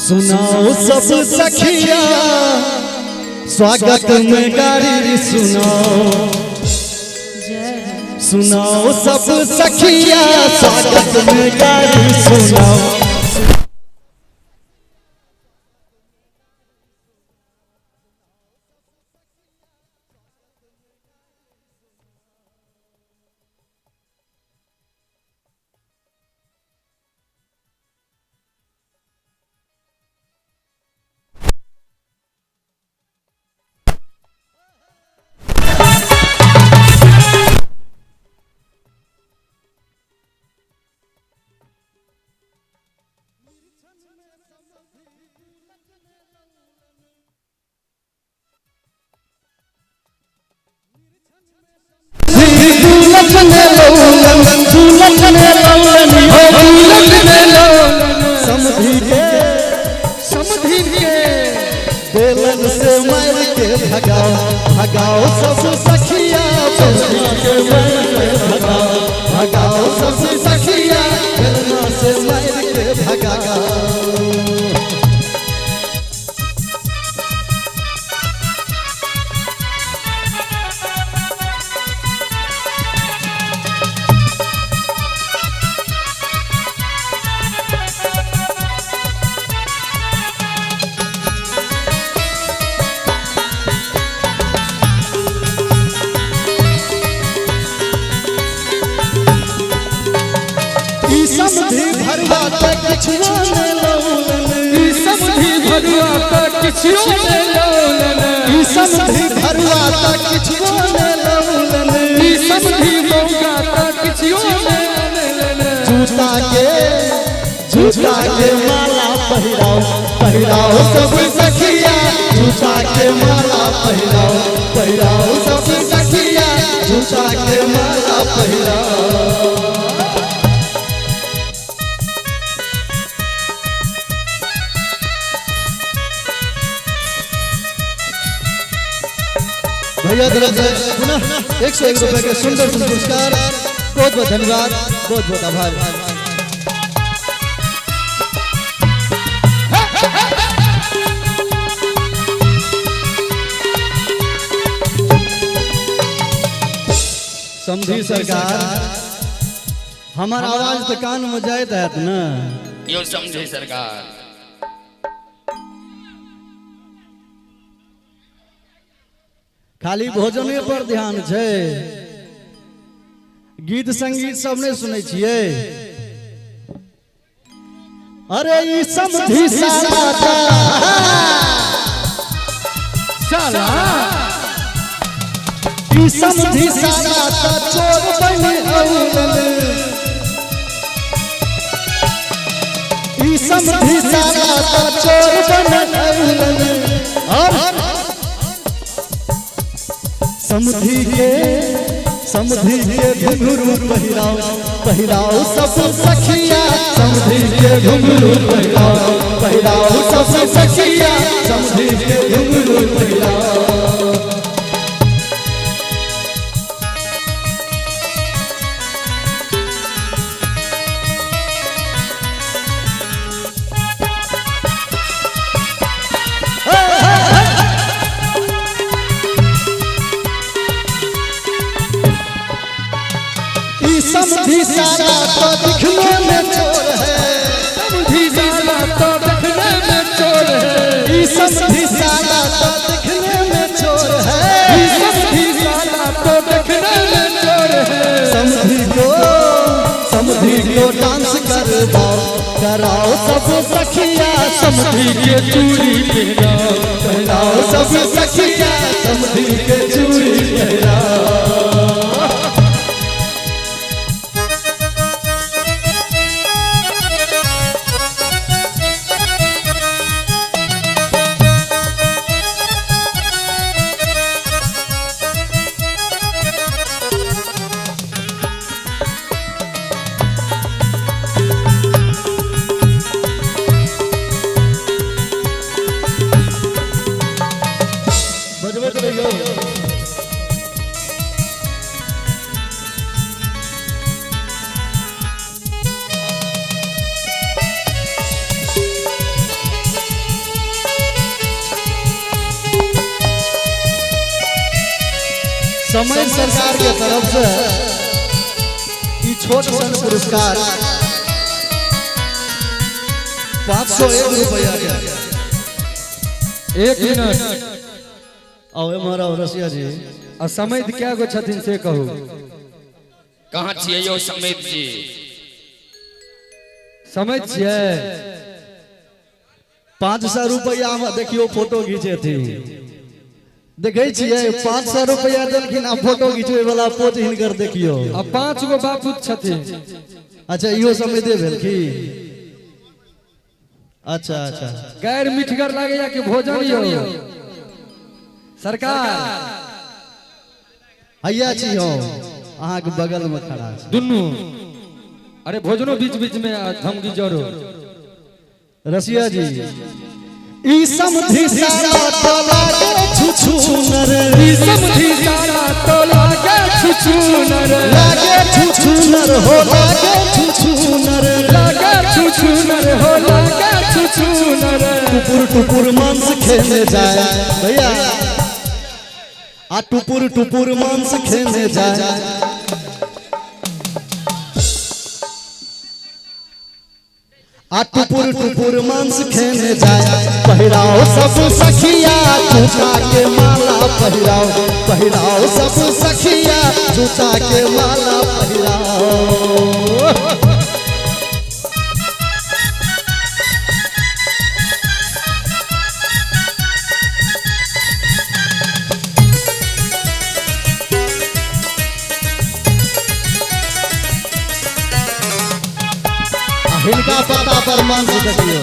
सुनाओ सब सखिया स्वागत में गारी सुनाओ। सुनाओ सब सखिया स्वागत में गारी सुनाओ। समधी के बेलन से मार के भगाओ भगाओ सब सखिया, बेलन से मार के भगाओ भगाओ सब सखिया, बेलन से मार के भगाओ। समधी भरुआ तक किछुओ ने लौलन, समधी भरुआ तक किछुओ ने लौलन, समधी भरुआ तक किछुओ ने लौलन, समधी मौगा तक किछुओ ने लौलन। जूता के माला पहिराओ पहिराओ सब सखिया, जूता के माला पहिराओ पहिराओ सब सखिया, जूता के माला पहिराओ। भैया तरफ से पुनः 101 रुपए के सुंदर सुंदर पुरस्कार, बहुत बहुत धन्यवाद, बहुत बहुत आभार। समझी सरकार, हमार आवाज तो कान में जाइत है ना। यो समझी सरकार, खाली भोजने पर ध्यान छै, गीत संगीत सब नहीं सुनै छियै। अरे ई समधी साला साला, ई समधी साला चोर बनि औलन, ई समधी साला चोर बनि औलन। और समधी के घुंघरू पहिराओ पहिराओ सब सखिया, समधी के घुंघरू पहिराओ पहिराओ सब सखिया, समधी के घुंघरू पहिराओ। समधी साला तो दिखने में चोर है, समधी साला तो दिखने में चोर है, समधी साला तो दिखने में चोर है, समधी साला तो दिखने में चोर है। समधी को डांस करवाओ कराओ सब सखिया, समधी के चूड़ी पहनाओ पहनाओ सब सखिया, समधी के चूड़ी पहनाओ। बजबैत रहियौ। समय सरकार के तरफ से ई छोट सन पुरस्कार 501 रुपया के। एक मिनट। आओ हमारा रसिया जी। आ समैध क्या गो छथिन से कहू। कहाँ छियै यौ समेत जी? समैध छियै? 500 रुपया में देखियो फोटो घिचेथिन। देखै छियै 500 रुपया देलखिन आ फोटो घिचबै वाला पोज हिनकर देखियो। आ 5 गो बापूत छथिन। अच्छा इहो समैधे भेल की? अच्छा अच्छा। गैर मिठगर लागैया कि भोजन यौ सरकार? हैया छी हम अहाँके बगल में खड़ा छी दुनू। अरे भोजनो बीच बीच में धमकी जरो। रसिया जी ई समधि सारा तो लागे छुछुनर। ई समधि सारा तो लागे छुछुनर। लागे छुछुनर हो लागे छुछुनर। लागे छुछुनर हो लागे छुछुनर। टुपुर टुपुर मांस खेने जाए भैया। आ टुपुर टुपुर मांस खेने जाए। आ टुपुर टुपुर मांस खेने जाए। पहिराओ सब सखिया जूता के माला पहिराओ। पहिराओ सब सखिया जूता के माला पहिराओ। हिनका पता पर मांस देखियो।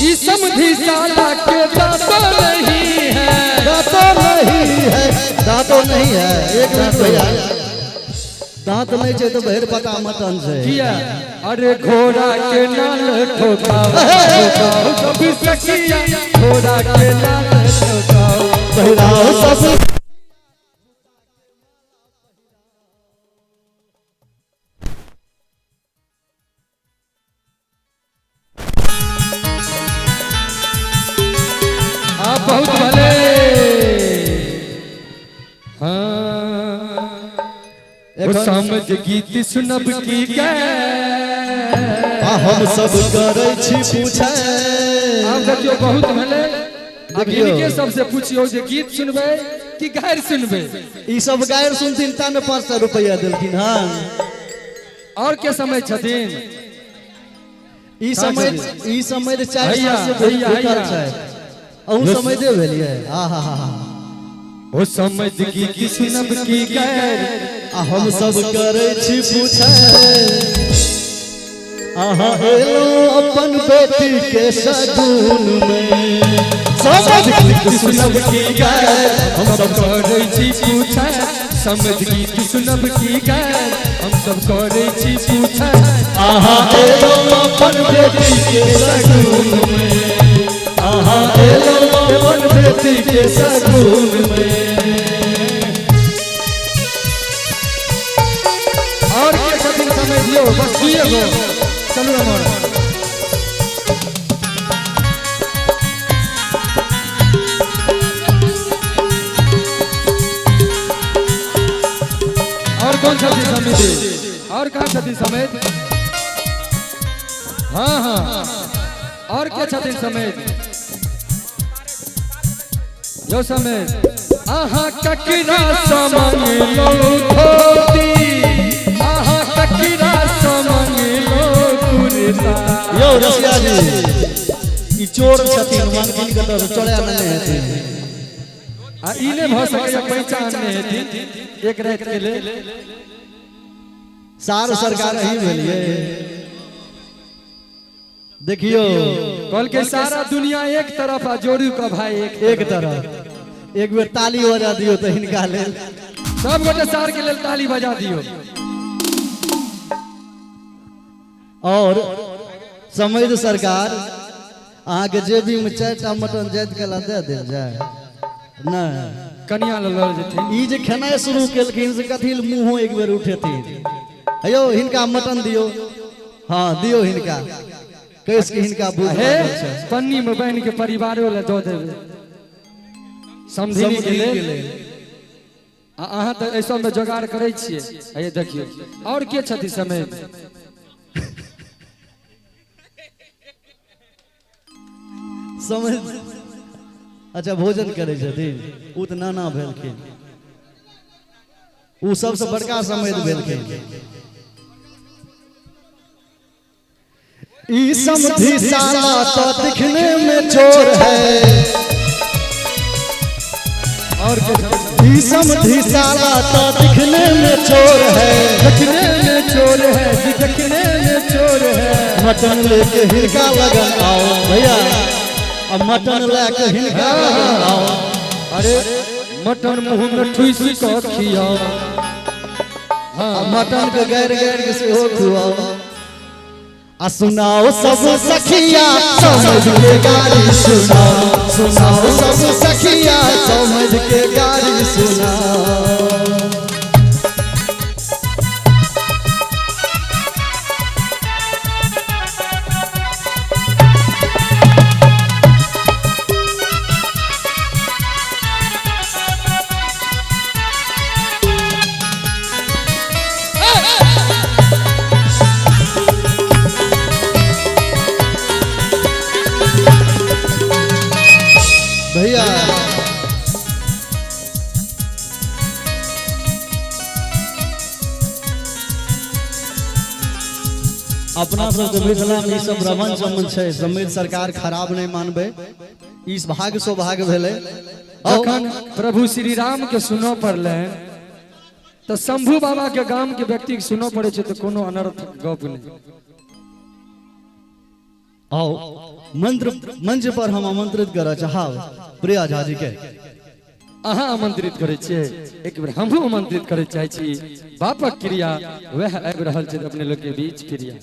ई समधि साला के दांतो नहीं है। दांतो नहीं है। दांतो नहीं है। एक मिनट भैया दांत नहीं छै तो भरि पता मटन छै। किया? अरे घोड़ा के नाल ठोकाओ ठोकाओ सब सखिया। घोड़ा के नाल ठोकाओ। पहिराओ सब आप बहुत भले। हाँ समझ गीत सुनब की आ हम सब करै छी पूछे। आप देखियो बहुत भले। देखियो इनके सबसे पूछियो जे गीत सुनबै कि गायर सुनबै। ई सब गायर सुनथिन ता ने 500 रुपया देलखिन। हाँ और के समय छथिन? ई समय 4 साल से भीतर छै। अहूँ समय दे भेलियै। आ हा हा ओ समझ गीत सुनब की गैर आ हम सब करै छी पूछे। अहाँ एलहुँ अपन बेटी के शगुन में। समझ गीत सुनब की गैर हम सब करै छी पूछे। समझ गीत सुनब की गैर हम सब करै छी पूछे। अहाँ एलहुँ अपन बेटी के शगुन में। अहाँ एलहुँ अपन बेटी के शगुन में। और के छथिन समय दियौ बस दुइए गो। चलू अमर। और कौन छथिन समिति? और कहाँ छथिन समेत? हाँ हाँ और के छथिन समेत? यो समेत। आहा ककरा समंग लो धोती। आहा ककरा समंग लो कुर्ता। यो रसिया जी ई चोर छथिन मांगथिन कतऽ से चोरा नहि हेथिन। आ ई नहि भऽ सकैए पहचान नहि हेथिन एक राति के लेल। सार सरकार ही भेलियै। देखियो कहलकै सारा दुनिया एक तरफ आ जोड़ू का भाई एक तरफ। एक बेर ताली बजा दियो तो हिनका लेल। सब गोटे सार के लेल ताली बजा दियो। और समझ सरकार अहाँके जेबी में 4टा मटन जाइत कला दे देल जाय। नहीं कनिया लऽ जेथिन। ई जे खेनाइ शुरू केलखिन से कथी मुँहो एक बेर उठेथिन। हेयौ हिनका मटन दियो। हाँ दियो हिनका। कैस के हिनका बुझ हे लागल छै। पन्नी में बान्हि के परिवारो लए दऽ देबै समधिनी के समधिनी के लेल। लेल। आ अहाँ तऽ एहि सबमे जोगाड़ करै छियै। हे देखियौ आओर के छथि समय में? समझ अच्छा भोजन करै छथिन। ओ तऽ नाना भेलखिन, ओ सबसँ बड़का समैध भेलखिन। ई समधी साला तो दिखने में चोर है। और के छथि? ई समधी साला तो दिखने में चोर है। देखने में चोर है जी, देखने में चोर है। मटन लेके हिनका लगन आओ भैया, अब मटन लेके हिनका लगन आओ। अरे मटन मुँह में ठुस कऽ खियाओ। हाँ, मटन के गैर गैर के सेहो खुआओ। आ सुनाओ सब सखिया समझ के गारी सुनाओ, सुनाओ सब सखिया समझ के गारी सुनाओ। भैया अपना सबके मिथिला में ई सब रमन चमन छै। समृद्ध सरकार खराब नहीं मानबै, ई भाग्य सौभाग्य भेलै। जखन प्रभु श्री राम के सुनऽ पड़लै तऽ शंभू बाबा के गाम के व्यक्ति के सुनऽ पड़ै छै तऽ कोनो अनर्थ गप नहि। आओ मंत्र मंच पर हम आमंत्रित करऽ चाहब प्रिया झा जी के। अहाँ आमंत्रित करै छियै, एक बेर हमहूँ आमंत्रित करै चाहै छी। बापक क्रिया वएह आबि रहल छै अपने लोग के बीच क्रिया।